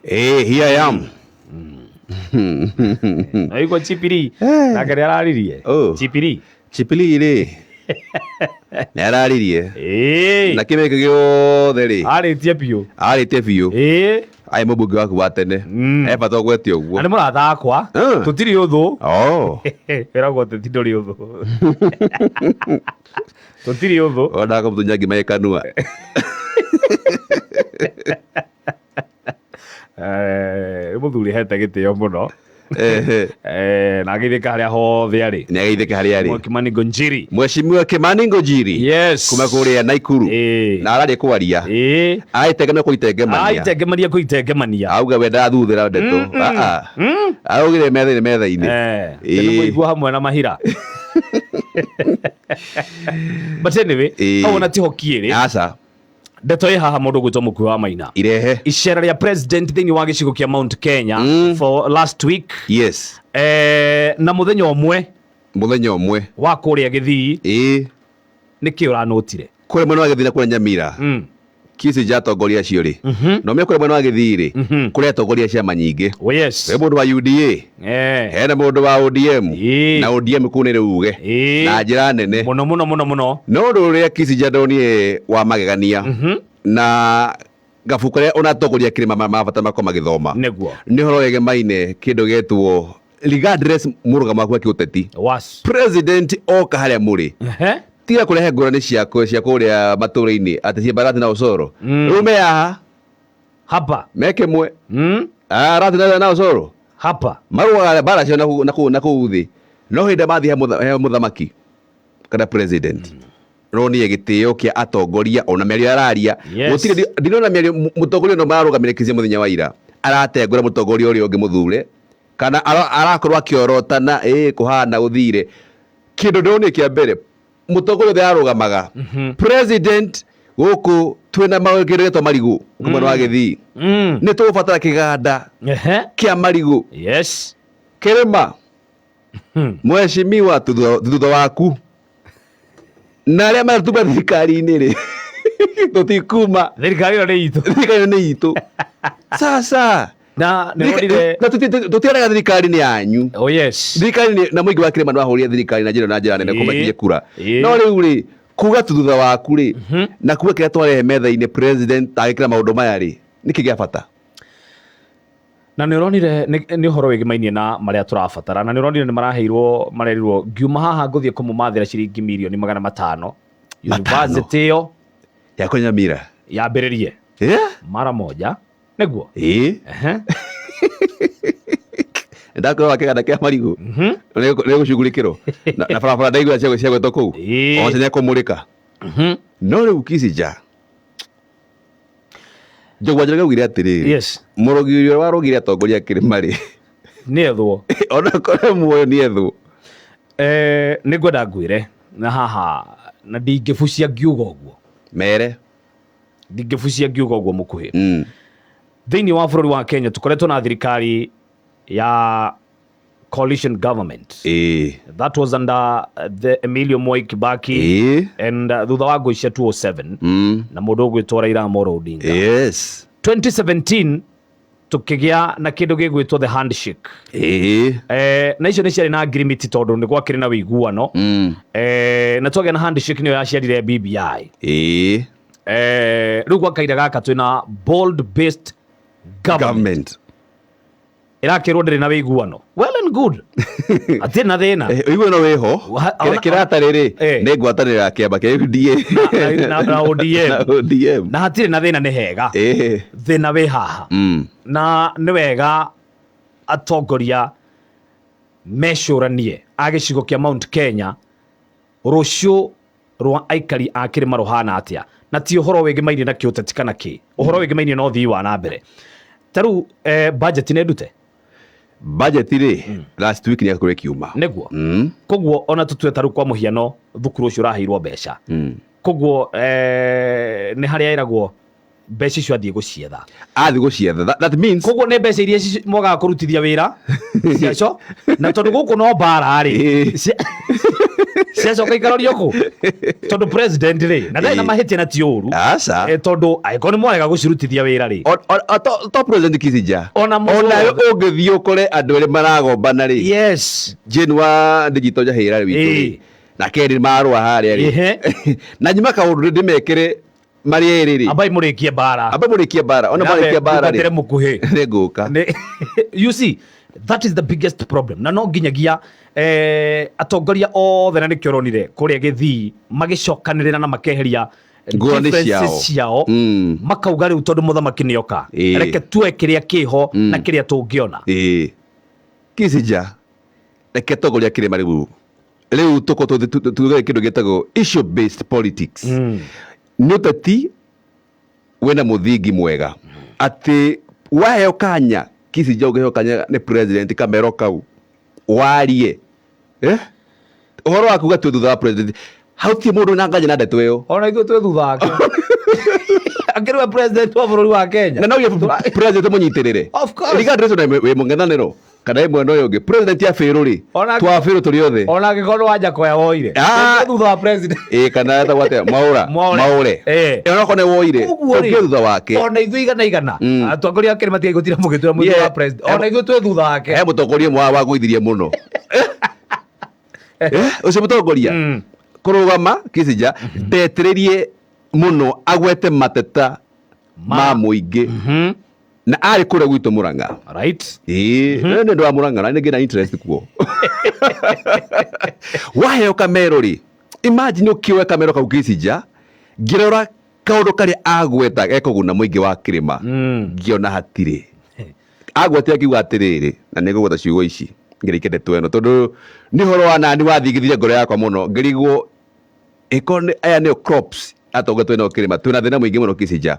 Hey, here I am. Na igua Chipiri nake nĩ araririe. Oh. Chipiri. Chipili rĩ nĩ araririe Ĩĩ. na kĩmĩkĩ gĩothe rĩ Arĩtie biũ. arĩtie biũ. Ĩĩ. Arĩ mũmbunge waku wa tene. E bata ũgwete ũguo. Na nĩ mũrata wakwa. Tũtirĩ ũthũ. Oh. Wĩragwo atĩ ti ndũrĩ ũthũ. Tũtirĩ ũthũ. Ona kũmũtunya ngima ĩ kanua. Eh, nĩ mũthuri hete gĩtĩo mũno. Ehe. Eh, na ageithĩka harĩa hothe arĩ. Nĩ ageithĩke harĩa arĩ. Kimani Ngunjiri. Mheshimiwa Kimani Ngunjiri. Yes. Kuma kũrĩa Naikuru. Ĩĩ. Na ararĩ kwaria. Ĩĩ. Aitengemania kũitengemania. Aitengemania kũitengemania. Auga we ndathuthĩra ndeto. Ah, ah. Augire metha-inĩ metha-inĩ. Eh, Ĩĩ. nĩ mũigua hamwe na mahira. But anyway, Ĩĩ. hau ona tiho kĩrĩ. Aca. Ndeto ĩ haha mũndũ gwĩtwo mũkui wa maina. Irehe. Icera rĩa president thĩinĩ wa gĩcigo kĩa Mount Kenya for last week. Yes. Eh, na mũthenya ũmwe Mũthenya ũmwe. wa kũrĩa Gĩthii. Ĩĩ. Nĩkĩ ũranũtire? Kũrĩa mwena wa Gĩthii na kũrĩa Nyamira. Kisi ja atongoria acio rĩ. Na ũmenye kũrĩa mwena wa Gĩthii rĩ, kũrĩ atongoria a ciama nyingĩ. Oh, yes. He mũndũ wa UDA. Eh. Hena mũndũ wa ODM. Ĩĩ. Na ODM kũu nĩ rĩuge. Ĩĩ. Na njĩra nene. Mũno mũno mũno mũno. No ũndũ ũrĩa Kisi ja ndonire wa magegania. Na gabuku karĩa ona atongoria kĩrĩma mabata makorwo magĩthoma. Nĩguo. Nĩ ũhoro wegemaine kĩndũ gĩtwo regardless mũrũgamo waku wa kĩũteti. Was. President oka harĩa mũrĩ. Ehe. Tiga kũrehe ngũrani ciako cia kũrĩa matũũra-inĩ atĩ ciĩ na Osoro. Rĩu me haha. Hapa. Me kĩmwe. Ah, Rathi na Osoro. Hapa. Marũaga mbara cio na kũu thĩ. No hĩndĩ mathiĩ he mũthamaki kana president. Ronire gĩtĩo kĩa atongoria ona mĩario araria. Yes. Gũtirĩ ndinona mĩario mũtongoria no mararũgamĩrĩra Kizia mũthenya wa ira. Aratengũra mũtongoria ũrĩa ũngĩ mũthure. Kana arakorwo akĩorotana, ĩĩ kũhana gũthire. Kĩndũ ndĩronire kĩa mbere, mũtongoria ũrĩa arũgamaga. President gũkũ twĩna maũndũ kĩndũ gĩtwa marigũ mwena wa Gĩthii. Nĩ tũgũbatara kĩganda kĩa marigũ. Yes. Kĩrĩma. Mheshimiwa thutha waku. Na arĩa maratuma thirikari-inĩ rĩ, tũtikuma. Thirikari ĩno nĩ itũ. Thirikari ĩno nĩ itũ. Sasa. Na nĩ wonire Na tũtiaraga thirikari nĩ yanyu. Oh yes. Thirikari nĩ na mũingĩ wa kĩrĩma nĩ wahũrire thirikari na njĩra na njĩra nene kũmakinyia kura. Ĩĩ. No rĩu rĩ, kuga tu thutha waku rĩ, na kuga kĩrĩa twarehe metha-inĩ president agĩkĩra maũndũ maya rĩ, nĩkĩ gĩa bata? Na nĩ ũronire nĩ ũhoro wĩgĩmainie na marĩa tũrabatara, na nĩ ũronire nĩ maraheirwo, marerirwo ngiuma haha ngũthiĩ kũmũmathĩra ciringi mirioni magana matano. Matano. University ĩyo ya kũrĩa Nyamira yambĩrĩrie. Yeah. Mara moja. Nĩguo? Ĩĩ. Ehe. Ndakorwo kĩganda kĩa marigũ. Nĩ gũcugurikĩrwo. Na barabara ndaigua cia gwĩtwo kũu. Ĩĩ. O cia kũmũrĩka. No rĩu Kisija. Njogu Njoroge augire atĩrĩrĩ. Yes. Mũrogi ũrĩa warogire atongoria kĩrĩma rĩ. Nĩ ethwo. Ona korwo muoyo nĩ ethwo. Nĩ ngwenda ngwĩre na haha na ndingĩbucia ngiuga ũguo. Mere. Ndingĩbucia ngiuga ũguo mũkuhĩ. Thĩinĩ wa bũrũri wa Kenya tũkoretwo na thirikari ya coalition government. Ĩĩ. That was under the Emilio Mwai Kibaki. Ĩĩ. And thutha wa ngũi cia 207. Na mũndũ ũgwĩtwo Raila Amolo Odinga. Yes. 2017 tũkĩgĩa na kĩndũ gĩgwĩtwo the handshake. Ĩĩ. Na icio nĩ ciarĩ na ngirimiti tondũ nĩ gwakĩrĩ na ũiguano. Na twagĩa na handshake nĩyo yaciarire BBI. Ĩĩ. Rĩu gwa kahinda gaka twĩna bold based government. Government. Ĩrakĩrwo ndĩrĩ na ũiguano. Well and good. Hatirĩ na thĩna. Ũiguano wĩho. Kĩrĩa kĩratarĩ rĩ, nĩ ngwatanĩro ya kĩama kĩa UDA. Na ODM. Na ODM. Na hatirĩ na thĩna, nĩ hega. Thĩna wĩ haha. Na nĩ wega atongoria mecũranie a gĩcigo kĩa Mount Kenya rũciũ rwa aikari a kĩrĩma rũhana atĩa, na ti ũhoro wĩgĩmainie na kĩũteti kana kĩ, ũhoro wĩgĩmainie na ũthii wa na mbere. Ta rĩu, budget nĩ ndute? Budget rĩ, last week nĩ yakorirwo ĩkiuma. Nĩguo. Koguo ona tũtue ta rĩu kwa mũhiano thukuru ũcio ũraheirwo mbeca. Koguo, nĩ harĩa ĩragwo mbeca icio athiĩ gũcietha. Athiĩ gũcietha. That means koguo nĩ mbeca iria mwagaga kũrutithia wĩra ciaco, na tondũ gũkũ no mbara rĩ. Ciacoka ikarorio kũ? Tondũ president rĩ, na ndarĩ na mahĩtia na ti ũru. Aca. Tondũ angĩkorwo nĩ mwarega gũcirutithia wĩra rĩ. To president Kissinger. Ona mũndũ Onawe wothe. ũngĩthiĩ ũkore andũ erĩ maragombana rĩ. Yes. Jane wa digital Njahĩra witũ rĩ. Na Kerĩ marũa harĩa rĩ. Na nyuma kaũndũ ndĩmekĩre marĩ erĩ rĩ. Ambai mũrĩkie mbara. Ambai mũrĩkie mbara. Ona marĩkia mbara rĩ. Ngambe mũkuhĩ. Nĩngũka. You see, that is the biggest problem. Na no nginyagia atongoria othe na nĩkĩo ũronire kũrĩa Gĩthii magĩcokanĩrĩra na makeheria Ngũrani differences ciao. ciao. Makauga rĩu tondũ mũthamaki nĩoka, reke tuoe kĩrĩa kĩho na kĩrĩa tũngĩona. Kissinger, reke tongoria kĩrĩma rĩu. Rĩu tũko tuge kĩndũ gĩtagwo issue based politics. Nĩ ũteti wĩna mũthingi mwega. Atĩ waheo kanya, Kissinger ũngĩheo kanya nĩ president kamero kau, warie. Ũhoro wa kuga twĩ thutha wa president, hau ti mũndũ na nganja na ndeto ĩyo. Ona ithuĩ twĩ thutha wake. Akĩrĩ we president wa bũrũri wa Kenya. Na no ye president mũnyitĩrĩre. Of course. Regardless ona wĩ mũng'ethanĩro kana wĩ mwena ũyũ ũngĩ, president ya bĩrũ rĩ, twa bĩrũ tũrĩ othe. Ona angĩkorwo nĩ Wanjakoya woire. Twĩ thutha wa president. Kana etagwo atĩa? Mwaũra. Mwaũre. Ona okorwo nĩ woire, Ũguo rĩ, tũngĩ thutha wake. Ona ithuĩ igana igana. Atongoria a Kĩrĩma tigai gũtinda mũgĩtwĩra mwĩ thutha wa president. Ona ithuĩ twĩ thutha wake. He mũtongoria ũmwe wagũithirie mũno. Ũcio mũtongoria kũrũgama Kissinger ndetĩrĩrie mũno agwete mateta ma mũingĩ. Na arĩ kũrĩa gwitũ Mũrang'a. Nĩ ũndũ wa Mũrang'a, na nĩ ngĩna interest kuo. Waheo kamero rĩ, imagine ũkĩoya kamero kau Kissinger, ngĩrora kaũndũ karĩa agweta gekũguna mũingĩ wa kĩrĩma, ngĩona hatirĩ. Agwetire akiuga atĩrĩrĩ, na nĩngũgweta ciugo ici ngĩrĩkia ndeto ĩno, tondũ nĩ ũhoro wa nani wathingithire ngoro yakwa mũno, ngĩrigwo ĩkorwo nĩ aya nĩo crops atongoria twĩ nao kĩrĩma, twĩna thĩna mũingĩ mũno Kissinger.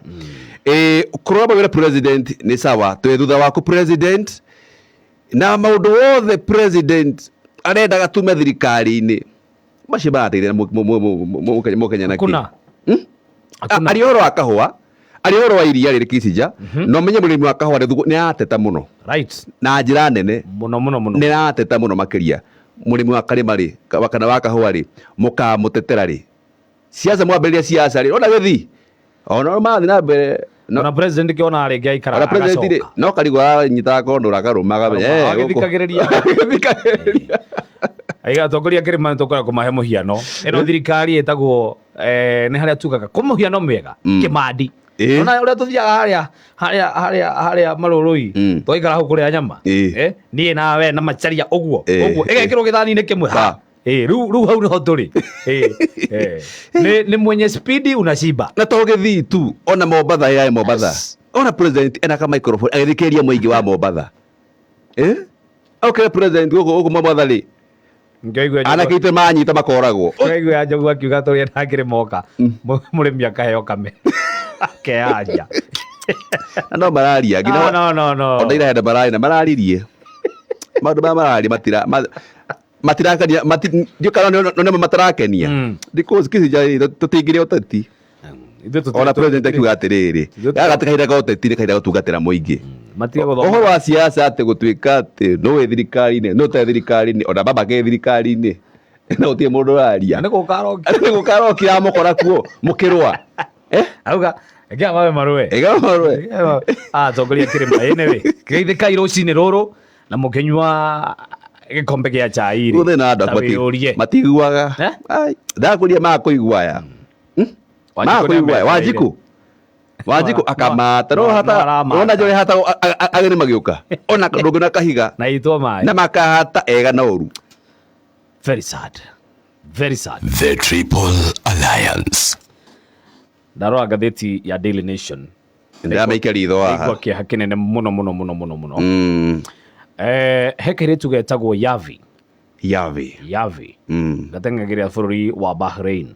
Kũrũgama wĩra president nĩ sawa, twĩ thutha waku president, na maũndũ wothe president arendaga tume thirikari-inĩ, macio marateithia Mũkenya na kĩ? Hakuna. Hakuna. Arĩ ũhoro wa kahũa, arĩ ũhoro wa iria rĩrĩ Kissinger, no menye mũrĩmi wa kahũa nĩ arateta mũno. Na njĩra nene. Mũno, mũno, mũno. Nĩ arateta mũno makĩria. Mũrĩmi wa karĩma rĩ, kana wa kahũa rĩ, mũkamũtetera rĩ. Siasa mwambĩrĩria siasa rĩ, ona gĩthii. Ona marathiĩ na mbere. No. Ona president kĩona rĩngĩ aikara Ona president rĩ, agacoka. no karigũ aranyitaga kondora akarũma akamenya, gũkũ. Agĩthikagĩrĩria. Agĩthikagĩrĩria. Aiga atongoria kĩrĩma nĩ tũkoragwo kũmahe mũhiano. Ĩno thirikari ĩtagwo, nĩ harĩa tugaga kũ mũhiano mwega, Kĩmandi. Ona ũrĩa tũthiaga harĩa, harĩa, harĩa, harĩa marũrũi, twaikara hau kũrĩa nyama. Niĩ nawe na Macharia ũguo, ũguo. Ĩgekĩrwo gĩthani-inĩ kĩmwe. Ha. Rĩu hau nĩho tũrĩ. Nĩ mwenye spidi unashiba. Na to gĩthii tu, ona Mombatha ya Mombatha. Ona president ena ka microphone agĩthikĩrĩria mũingĩ wa Mombatha. Okay, president gũkũ gũkũ Mombatha rĩ. Ngĩigua Njogu- Anake itũ manyita makoragwo. Ngĩigua ya Njogu akiuga tũrĩa na ngĩrĩ moka. Mũrĩmi akaheo kame. Akeyaria. Na no mararia, nginya No, no, no, no. Ona ira hĩndĩ mararia na mararirie. Maũndũ maya mararia matira, matirakenia, ndiũ kana no nĩmo matarakenia. Because Kissinger rĩ, tũtingĩrĩa ũteti. Ithuĩ tũtirĩ Ona president tũtirĩ- akiuga atĩrĩrĩ, Ithuĩ tũtirĩ- gaka ti kahinda ka ũteti, nĩ kahinda gũtungatĩra mũingĩ. Matige gũthoma. Ũhoro wa siasa atĩ gũtuĩka atĩ nũ wĩ thirikari-inĩ, nũ ũtarĩ thirikari-inĩ, ona baba ke thirikari-inĩ, na gũtirĩ mũndũ ũraria. Na nĩ gũka arokia. Nĩ gũka arokia amũkora kuo, mũkĩrũa. Auga, ĩkĩra mawe marũe. Ĩkĩra marũe. Atongoria kĩrĩma, ĩ nĩ wĩ. Geithĩkai rũcinĩ rũrũ na mũkĩnyua gĩkombe gĩa chai rĩ. Gũthĩ na andũ Ta wĩyũrie. matiguaga. Ai, ndakũria makũigua aya. Wanjikũ nĩ Makũigua aya. ametereire. Wanjikũ. Wanjikũ akamata. No hata, aramata. ona njore hata ageni magĩũka. Ona ndũngĩona kahiga. Na itwo maĩ. Na makahata ega na ũru. Very sad. Very sad. The Triple Alliance. Ndarora ngathĩti ya Daily Nation. Ndĩramĩikia ritho haha. Ndaigua kĩeha kĩnene mũno mũno mũno mũno mũno. He kairĩtu getagwo Yavi. Yavi. Yavi. Gateng'agĩrĩra bũrũri wa Bahrain.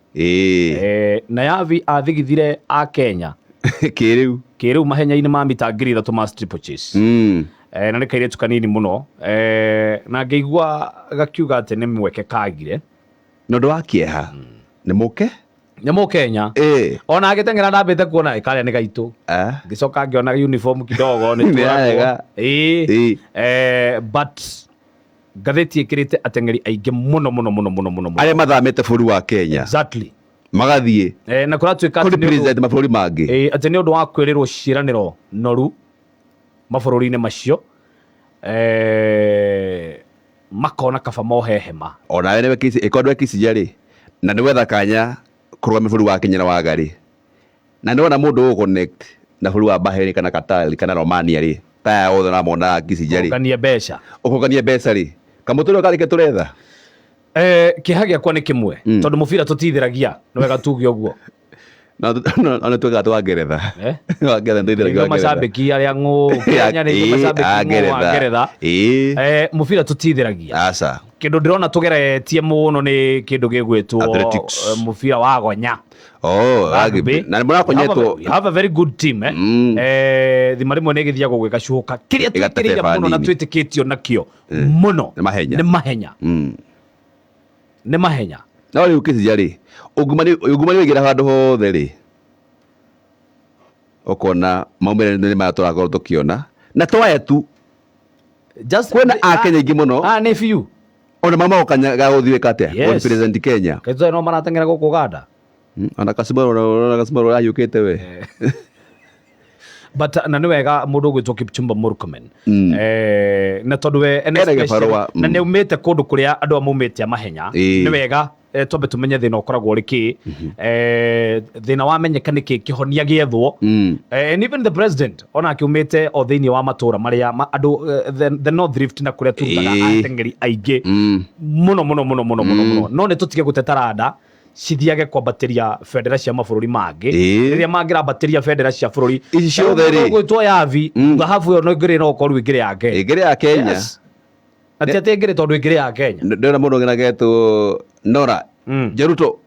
Na Yavi athigithire a Kenya. Kĩrĩu. Kĩrĩu mahenya-inĩ ma mita ngiri ithatũ ma steeplechase. Na nĩ kairĩtu kanini mũno. Na ngĩigua gakiuga atĩ nĩ mweke kagire. Nĩ ũndũ wa kĩeha. Nĩ mũke? Nĩ mũkenya. Ona agĩteng'era ndambĩte kuona ĩkarĩa nĩ gaitũ. Ngĩcoka ngĩona uniform kidogo nĩ Nĩ tuoragwo. wega. But Ngathĩti ĩkĩrĩte ateng'eri aingĩ mũno mũno mũno mũno mũno mũno. Arĩa mathamĩte bũrũri wa Kenya magathiĩ Na kũratuĩka atĩ nĩ ũndũ- kũrepresent mabũrũri mangĩ. Atĩ nĩ ũndũ wa kwĩrĩrwo ciĩranĩro noru mabũrũri-inĩ macio, makona kaba mohe hema. Onawe nĩwe ĩkorwo nĩwe Kisinya rĩ, na nĩ wetha kanya kũrũgamia bũrũri wa Kenya na waga rĩ, na nĩ wona mũndũ ũgũ-connect na bũrũri wa Bahrain kana Qatar kana Romania rĩ, ta aya othe ũramonaga Kisinya rĩ, Ũnganie mbeca. Ũkũngania mbeca rĩ, kamũtũrĩre karĩ ke tũretha. Kĩeha gĩakwa nĩ kĩmwe, tondũ mũbira tũtithiragia, nĩ wega tuge ũguo. Na nĩ twĩkaga twa Ngeretha. Eh? Wa Ngeretha nĩtũithiragia Nĩguo wa Ngeretha. macambĩki arĩa ng'ũ Kenya nĩ ithuĩ macambĩki ng'ũ wa Ngeretha. Mũbira tũtithiragia. Aca. Kĩndũ ndĩrona tũgeretie mũno nĩ kĩndũ gĩgwĩtwo Athletics. Mũbira wa gonya. Oh, rugby. Na nĩ mũrakonyetwo. We have a very good team, eh? Thima rĩmwe nĩ ĩgĩthiagwo gwĩgacuhũka kĩrĩa Ĩgatebeba twĩkĩrĩire mũno na nini. twĩtĩkĩtio nakĩo mũno. Nĩ mahenya. Nĩ mahenya. Nĩ mahenya. No rĩu Kisinya rĩ, ungumania ũingĩra handũ hothe rĩ, ũkona maumĩrĩra nĩ maya tũrakorwo tũkĩona na twaya tu. Just Kwĩna Akenya aingĩ mũno. Ah, nĩ biũ. Ona mama kanya ga gũthiĩ gwĩka atĩa? Yes. Represent Kenya. Kaitũ no marateng'era gũkũ Uganda. Ona Kasimoro ũrahiũkĩte we. But na nĩ wega mũndũ ũgwĩtwo Kipchumba Murkomen, na tondũ we ene Ena special- gĩbarũa, na nĩ aumĩte kũndũ kũrĩa andũ a maumĩte a mahenya. Nĩ wega twambe tũmenye thĩna ũkoragwo ũrĩ kĩ. Thĩna wamenyeka nĩ kĩ, kĩhonia gĩethwo. And even the president onake aumĩte o thĩinĩ wa matũra marĩa andũ, the North Rift na kũrĩa turutaga ateng'eri aingĩ mũno mũno mũno mũno mũno mũno. No nĩ tũtige gũte taranda cithiage kwambatĩria bendera cia mabũrũri mangĩ rĩrĩa mangĩrambatĩria bendera cia bũrũri. Ici ciothe rĩ. Gwĩtwo yavi thahabu ĩyo no ĩngĩrĩ no ũkorwo ĩngĩrĩ ya Kenya. Ĩngĩrĩ ya Kenya. Yes. Na ti atĩ ĩngĩrĩ tondũ ĩngĩrĩ ya Kenya. Ndĩrona mũndũ ũngĩ nagetwo Nora Jeruto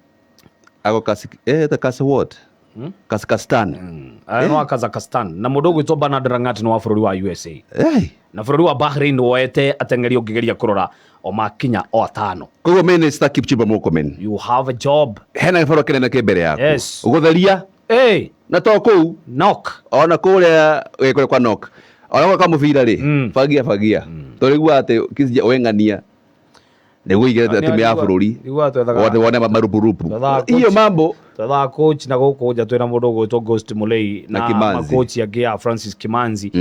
ako kasi ta kasi what Kazakhstan. Aya no wa Kazakhstan, na mũndũ ũgwĩtwo Bernard Langat nĩ wa bũrũri wa USA. Na bũrũri wa Bahrain woete ateng'eri ũngĩgeria kũrora o makinya o atano. Koguo Minister Kipchumba Murkomen, You have a job. Hena gĩbarũa kĩnene kĩ mbere yaku. Ũgũtheria na to kũu, Knock. Ona kũrĩa kũrĩa kwa knock, ona kũrĩa kwa mũbira rĩ, fagia fagia tũrĩgua atĩ Kisinya weng'ania nĩguo igĩre timu ya bũrũri. Nĩguo twethaga wothe wone marupurupu twethaga hiyo coach. Mambo. Twethaga coach na gũkũ nja twĩna mũndũ ũgwĩtwo Ghost Mulee na na Kimanzi. makochi angĩ ya Francis Kimanzi.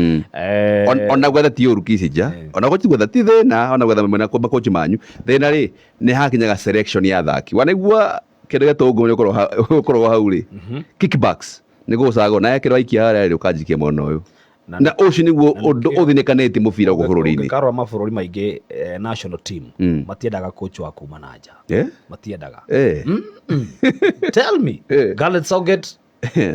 Ona gwetha ti ũru Kicinja, ona gũti gwetha ti thĩna, ona gwetha mwena makochi manyu thĩna rĩ nĩ hakinyaga selection ya athaki wanaigua kĩndũ gĩtwo ngumo ũkoragwo hau rĩ, kickbacks nĩ gũcagwo na ekĩrwo aikia harĩa rĩ ũkanjikia mwena ũyũ. Na ũcio nĩguo ũndũ ũthinĩkanĩtie mũbira gũkũ bũrũri-inĩ. Ũngĩkarora mabũrũri maingĩ, national team matiendaga coach wa kuma na nja. Matiendaga. Tell me. Gareth Southgate.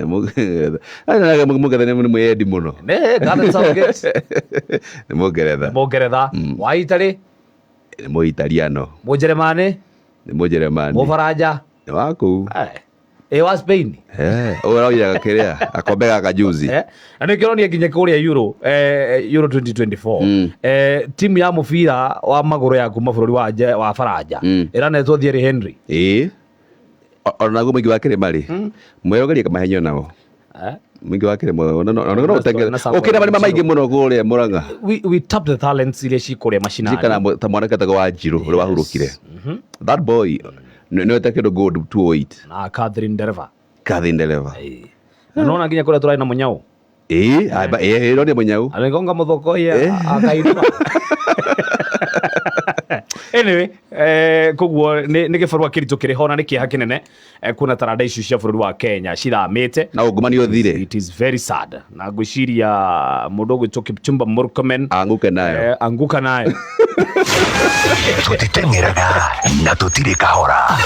Mũngeretha nĩ mwĩyendi mũno. Ne Gareth Southgate. Nĩ Mũngeretha. Mũngeretha wa Italy. Nĩ Mũitaliano. Mũjeremani. Nĩ Mũjeremani. Mũfaranja. Nĩ wa kũu. Wa Spain. Ũyũ ũraoiraga kĩrĩa gakombe gaka juzi. Na nä kä ronire nginya kå rä a Euro 2024, timu ya mũbira wa magũrũ ya kuma bũrũri wa Faranja ĩranetwo Thierry Henry. Ĩĩ. Ona naguo mũingĩ wa kĩrĩma rĩ, mwĩrogerie mahenyo nao. Eh? Mũingĩ wa kĩrĩma ona no ũtengere Na Samuel ũkĩra marĩma maingĩ Wanjiru. mũno kũrĩa Mũrang'a. We tap the talents iria ci kũrĩa macinani. Kana ta mwanake etagwo Wanjiru ũrĩa wahurũkire, that boy nĩwe ta kĩndũ gold 208. Na Catherine Dereva. Catherine Dereva. Na nona nginya kũrĩa tũrarĩ na mũnyau. Ĩĩ, ĩĩ ĩronire mũnyau. Aligonga mũthoko akainua. Anyway, koguo nĩ gĩbarũa kĩritũ kĩrĩ ho na nĩ kĩeha kĩnene, kuona taranda icio cia bũrũri wa Kenya cithamĩte. Na ungumania ũthire. It is very sad, na ngwĩciria mũndũ ũgwĩtwo Kipchumba Murkomen anguke nayo. Anguka nayo. Tũtiteng'eraga na tũtirĩ kahora.